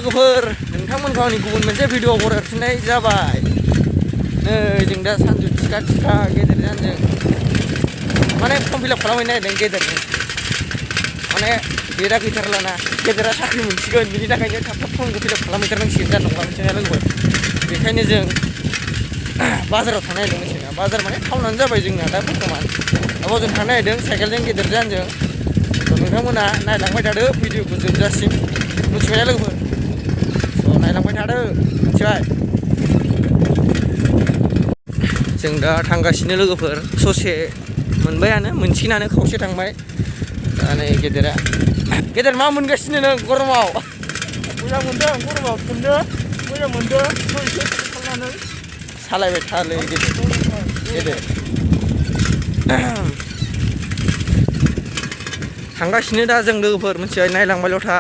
लोगोफोर नोंथांमोनखौ आंनि गुबुन मोनसे भिडिअ हगारफिननाय जाबाय। नै जों दा सानजौ थिखा गेदेरजों जों माने फर्म फिलाप खालामहैनो नागिरदों गेदेरजों। माने डेटआ गैथारलाना गेदेरा साख्रि मोनसिगोन बिनि थाखायनो थाब फर्मखौ फिलाप खालामहैथारनांसिगोन जानांगौ मोनसे लोगोफोर। बेखायनो जों बाजाराव थांनो नागिरदों मोनसेना बाजार माने टाउनानो जाबाय जोंना दा बर्थमान। दाबाव जों थांनो नागिरदों साइकेलजों गेदेरजों जों। नोंथांमोना नायलांबाय थादो भिडिअखौ जोबजासिम मिथिबायना लोगोफोर। नायलांबाय थादो मिथिबाय। जों दा थांगासिनो लोगोफोर ससे मोनबायानो मोनसिगोनानो खावसे थांबाय। दा नै गेदेर मा मोनगासिनो नों गरमाव? मोजां मोनदों गरमाव मोनदो मोजां मोनदों एसे खालामनानै सालायबाय थालै गेदेर थांगासिनो दा जों लोगोफोर मिथिबाय। नायलांबायल' था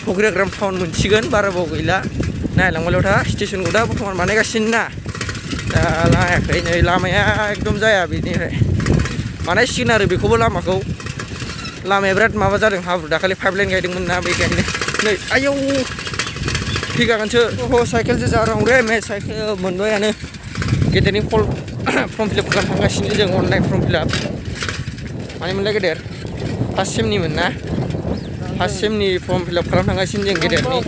फग्रिग्राम टाउन मोनसिगोन बाराबाव गैला। नायलांबायल' था स्टेसनखौ दा बर्थमान बानायगासिनो ना दा लायाखै नै लामाया एकदम जाया बेनिफ्राय बानायसिगोन आरो बेखौबो लामाया बिराद माबा जादों हाब्रु दाखालि पाइप लाइन गायदोंमोन ना बेखायनो नै आयौ फैगागोनसो साइकेलसो जारं रे मे साइकेल मोनबायानो गेदेरनि फर्म फिलाप खालामनो थांगासिनो जों अनलाइन फर्म फिलाप माने मोनलाय गेदेर फार्स्ट सेमनिमोन ना फार्स्ट सेमनि फर्म फिलाप खालामनो थांगासिनो जों गेदेरनि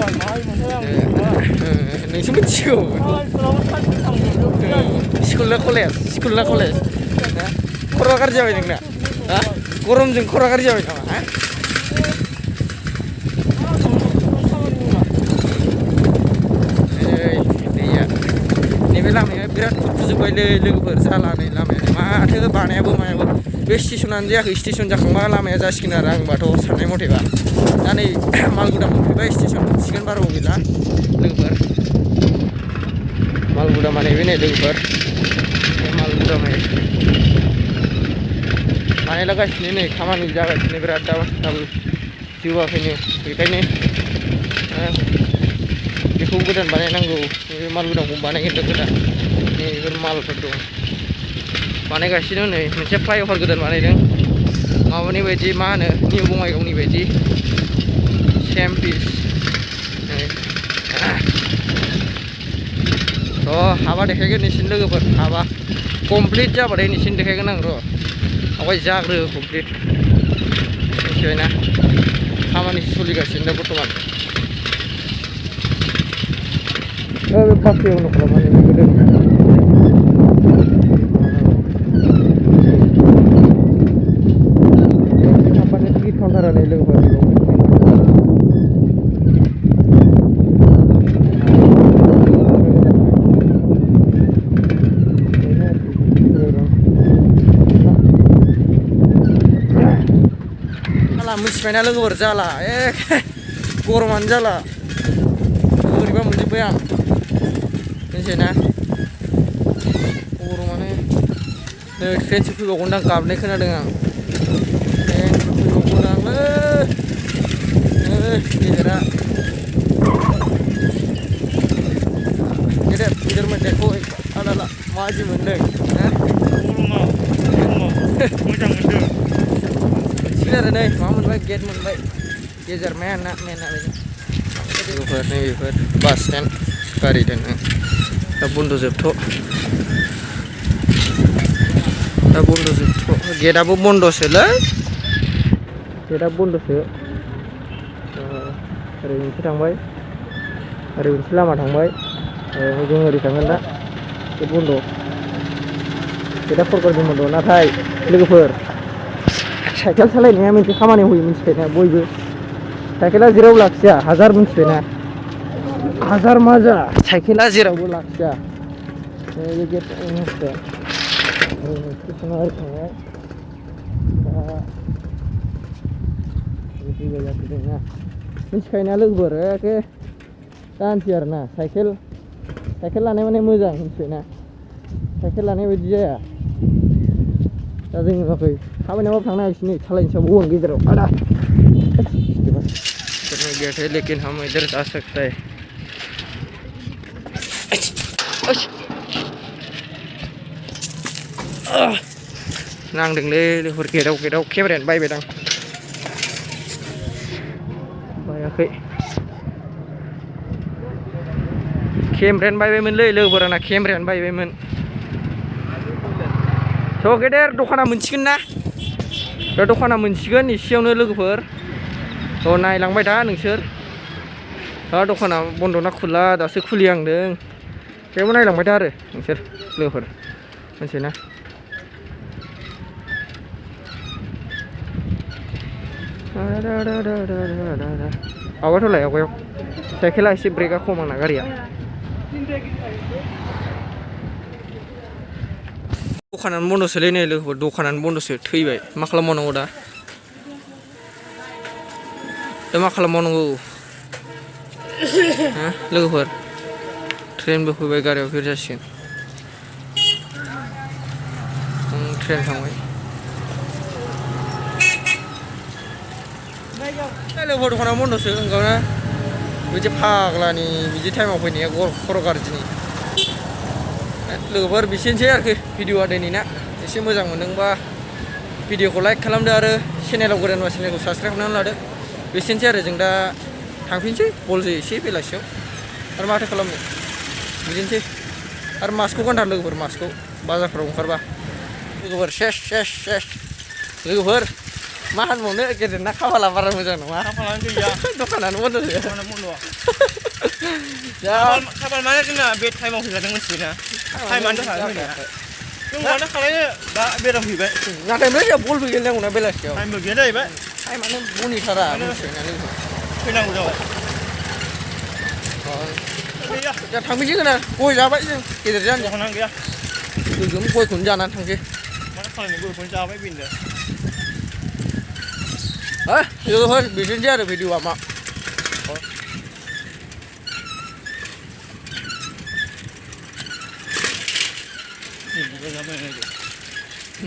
नोंसो मिथिगौ स्कुल ना कलेज खर'आ गाज्रि जाबाय नोंना गरमजों खर'आ गाज्रि जाबाय नामा नैबे लामाया बिराद खुरखुजोब्बायलै लोगोफोर जाला नै लामाया माथो बानायाबो मायाबो बे स्टेसनानो जायाखै स्टेसन जाखांबा लामाया जासिगोन आरो आंबाथ' साननाय मथेबा दा नै मालगुदाम मोनफैबाय स्टेसन मोनसिगोन बाराव गैला लोगोफोर मालगुदाम माने नै लोगोफोर मालगुदाम बानायलागासिनो नै खामानि जागासिनो बिराद दाबो जोबाखैनो बेखायनो बेखौ गोदान बानायनांगौ बे मालगुदामखौ बानायगोन गोदान बेफोर मालफोर दं बानायगासिनो नै मोनसे फ्लाइअभार गोदान बानायदों माबानि बायदि मा होनो निउ बङाइगावनि बायदि सेम पिस हाबा देखायगोन नोंसिनि लोगोफोर हाबा कमप्लिट जाबाथाय नोंसिनि देखायगोन आं र' आवगाय जाग्रो कमप्लिट मिथिबायना खामानि सोलिगासिनो दा बर्थमान बे बाख्रियावनो खालामनानै गोदोनि हाबबानो टिकेट काउन्टारा नै लोगोफोर मिथिबायना लोगोफोर जाला गरमानो जाला बोरैबा मोनजोब्बाय आं मिथिबायना गरमानो नै ट्रेनसो फैबावगोनदां गाबनाय खोनादों आं ट्रेनसो फैबावगोनदांलै गेदेरा गेदेर मोननायखौ आदाला माबायदि मोनदों मोजां मोनदों आरो नै मा मोनबाय गेट मोनबाय गेजेर मेना लोगोफोर नैबेफोर बास स्टेन्ड गारि दोनो दा बन्द' जोबथ' गेटआबो बन्द'सोलै गेटआ बन्द'सो ओरै मोनसे थांबाय ओरै मोनसे लामा थांबाय जों ओरै थांगोन दा गेट बन्द' गेटआ फरकालजों बन्द' नाथाय लोगोफोर साइकेल सालायनाया मोनसे खामानियाव होयो मिथिबायना बयबो साइकेला जेरावबो लाखिया हाजार मिथिबायना हाजार मा जा साइकेला जेरावबो लाखिया बे गेट स्टेसना ओरै थांबाय दा फैबाय जाफैदोंना मिथिखायोना लोगोफोर एखे दानसै आरोना साइकेल लानाय माने मोजां मिथिबायना साइकेल लानाय बायदि जाया दा जों नुवाखै खामानियावबो थांनो हागासिनो सालायनो साबो गेजेराव आदा गेट है लेकिन हम इधर जा सकते हैं नांदोंलै लोगोफोर गेटआव केमेरायानो बायबायदां बायाखै केमरायानो बायबायमोनलै लोगोफोराना केमरायानो बायबायमोन स' गेदेर दखाना मोनसिगोन ना दा दखाना मोनसिगोन एसेयावनो लोगोफोर थ' नायलांबाय था नोंसोर दा दखाना बन्द' ना खुला दासो खुलिहांदों बेयावबो नायलांबाय था आरो नोंसोर लोगोफोर मोनथिबाय ना आवगायथ'लाय आवगायाव साइकेला एसे ब्रेकआ खम आंना गारिया दखानानो बन्द'सोलै नै लोगोफोर दखानानो बन्द'सो थैबाय मा खालामबावनांगौ दा मा खालामबावनांगौ लोगोफोर ट्रेनबो फैबाय गारियाव भिर जासिगोन ट्रेन थांबाय लोगोफोर दखाना बन्द'सो ओंखायनो बिदि फाग्लानि बिदि टाइमाव फैनाया खर' गाज्रिनि लोगोफोर बिसेनोसै आरोखि भिडिअआ दिनैना एसे मोजां मोनदोंबा भिडिअखौ लाइक खालामदो आरो चेनेलाव गोदानबा चेनेलखौ साबसक्राइब खालामनानै लादो बिसेनोसै आरो जों दा थांफिनसै बल जोयो एसे बेलासियाव आरो माथो खालामनो बिदिनोसै आरो मास्कखौ गानथार लोगोफोर मास्कखौ बाजारफ्राव ओंखारबा लोगोफोर सेस लोगोफोर मा होनबावनो गेदेरना खाफाला बारा मोजां नङा खाफालानो गैया दखानानो बन्द'सो खाफाल माने जोंना बे टाइमाव फैखादों मिथिबायना टाइमानो फैनाया जों मानो खालायनो दा बेराम फैबाय नाथाय ओमफ्राय जोंहा बलबो गेलेनांगौना बेलासियाव टाइमबो गैया जाहैबाय टाइमानो बनिथारा मिथिबायना फैनांगौ जाबाय दा थांफिनसिगोन आरो गय जाबाय जों गेदेर जानो दखानानो गैया गोगोम गयखौनो जानानै थांसै मानो खालायनो गयखौनो जाबाय बेनो लोगोफोर बिदिनोसै आरो भिडिअआ मा जाबाय